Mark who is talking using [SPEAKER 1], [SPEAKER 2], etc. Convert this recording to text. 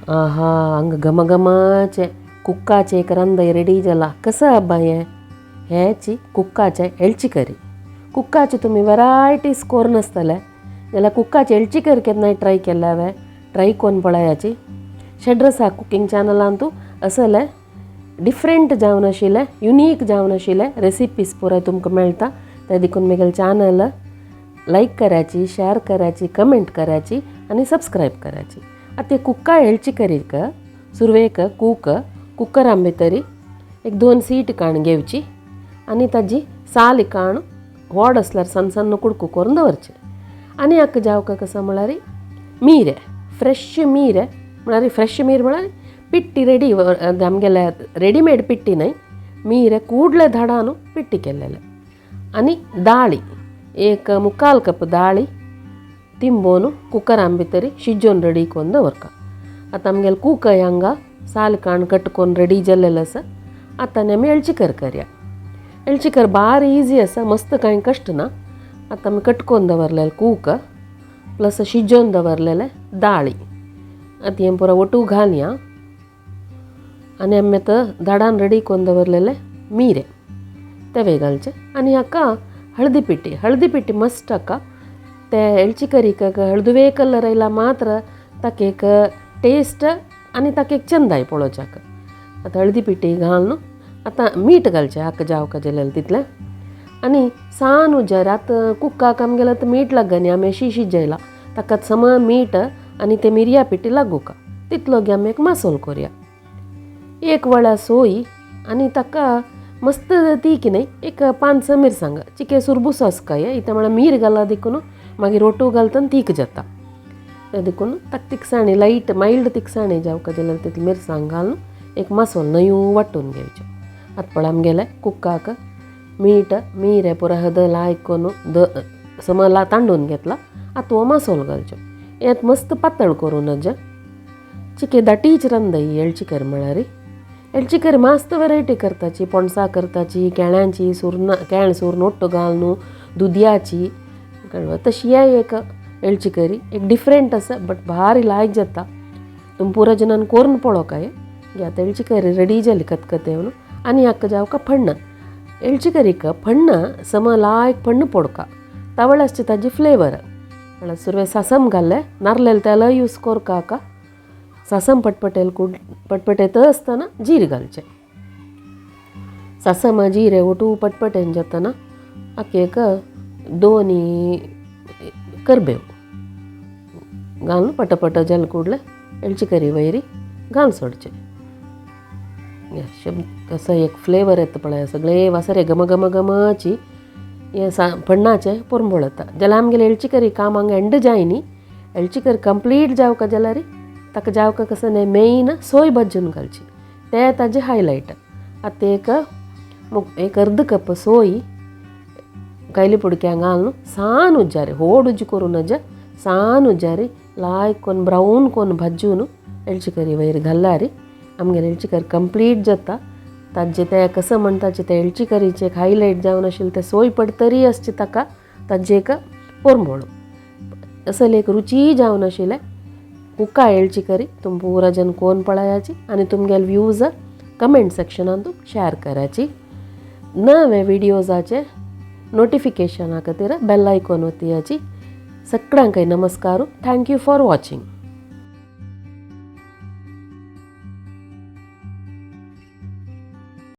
[SPEAKER 1] आहा हांगा घमघमाचे कुक्काचे एक रांदय रेडी जाला. कसं आब्बा हें हेची कुक्काचे एळची करी. कुक्काचे तुमी वेरायटीज करून आसतले जाल्यार कुक्काचे एळची करी केन्नाय ट्राय केल्या हांवें ट्राय करून पळयाची. शेड्रसा कुकींग चॅनलान तूं असले डिफरंट जावन आशिल्ले युनीक जावन आशिल्ले रेसिपीज पुराय तुमकां मेळटा. ते देखून म्हगेलें चॅनल लायक करायची, शेअर करायची, कमेंट करायची आनी सबस्क्रायब करायची. आतां ते कुक्का एळची करीक सुरवेक कूक कुकरां भितरी एक 2 सीट काण घेवची आनी ताजी साल काण व्हड आसल्यार सन्न सन्न कुडको करून दवरचे. आनी हाका जावका कसो म्हळ्यार मीरे फ्रेश मीरे म्हळ्यार फ्रेश मीर म्हळ्यार पिट्टी रेडी आमगेले रेडीमेड पिट्टी न्हय, मीरे ಕೂಡಲೇ ಧಡಾನು पिट्टी केल्लेले. आनी दाळी एक 3/4 कप दाळी तिंबोवन कुकरां भितरी शिजोवन रेडी करून दवरका. आतां आमगेले कुकय हांगा साल काण कट करून रेडी जाल्लेलें आसा. आतां आमी एळची कर करया. एळची कर भारी इजी आसा, मस्त कांय कश्ट ना. आतां आमी कट करून दवरलेले कूक प्लस शिजोवन दवरलेले दाळी आतां हें पुरो ओटू घालया. आनी आमी आतां दाडान रेडी करून दवरलेले मिरे तेवे घालचे. आनी हाका हळदी पिट्टी, हळदी पिट्टी मस्ट हाका ते एळची करीक हळदुवे कलर आयला मात्र ताका एक टेस्ट आनी ताका एक चंदाय पळोवच्याक. आतां हळदी पिट्टी घालून आतां मीठ घालचें हाका जावका जालेलें तितलें. आनी सान उजार आतां कुक्काक आमगेलें आतां मीठ लागना, आमी अशी शिजयला ताका सम मीठ आनी ते मिरया पिट्टी लागूका तितलो गे आमी एक मासोल करया. एक वळा सोय आनी ताका मस्त तीख न्हय एक 5-6 मिरसांग चिके सुरबूस आसकाय इतलें म्हळ्यार मीर घाला देखून मागीर रोटू घालतना तीख जाता ते देखून ताका तिखसाणी लायट मायल्ड तिखसाणी जावका जाल्यार तितली मिरसांग घालून एक मसोल न्हंयू वांटून घेवचो. आतां पळय आमगेलें कुक्काक मीठ मिरें पुरो हद लायक करून the समला तांडून घेतला. आतां हो मसोल घालचो हें मस्त पातळ करूं नज चिके दाटीच रांदय एळची कर म्हळ्यार. एळची करी मस्त वेरायटी करताची, पणसा करताची, केळ्यांची सुरना केळ सुर्ण ओट्टो घालून दुदयाची तशी हे एक एळची करी एक डिफरंट आसा बट भारी लायक जाता. तुमी पुरो जनान करून पळोवंक आतां एळची करी रेडी जाली खतखतें म्हणून. आनी हाका जावका फण्ण एळची करीक फण्ण सम लायक फण्ण पोडका तवळ आसचे ताजी फ्लेवर म्हळ्यार सुरवे सासम घाल्लें नारलेलें तेल यूज कोरका हाका सासम पटपटेल कुड पटपटेत आसतना जीर घालचें. सासम जिरें ओटू पटपटेन जातना हाका एक 2 करबेव घालून पटपट जाले कुडले एळची करी वयरी घालून सोडचें. कसो एक फ्लेवर येता पळय सगळे वासरे घम घम घमाची हें सा फण्णाचें पोरंबळ येता. जाल्यार आमगेले एळची करी काम हांगा एंड जायनी. एळची करी कंप्लीट जावका जाल्यार ताका जावका कसो न्हय मेन सोय भाजून घालची तें ताजें हायलायट. आतां एक एक अर्द कप सोय कायली पुडक्यांक घालून सान उज्जारी होड उज्ज करूं नज सान उज्जारी लायक कोन्न ब्रावन कोन्न भाजून एळची करी वयर घाल्यार आमगेली एळची करी कंप्लीट जाता. ताजें तें कसो म्हणटाचे तें एळची करीचें एक हायलायट जावन आशिल्लें तें सोय पडतरी आसची ताका ताजें एक पोरंबळ असले एक रुची जावन आशिल्लें कुक्का एळची करी तुमी पुरा जन कोन पळयाची आनी तुमगेले व्यूज कमेंट सेक्शनान तूं शेअर कराची. नवे व्हिडियोजाचे नोटिफिकेशना खातीर बेल आयकॉन वतयाची. सगळ्यांकय नमस्कार. Thank you for watching.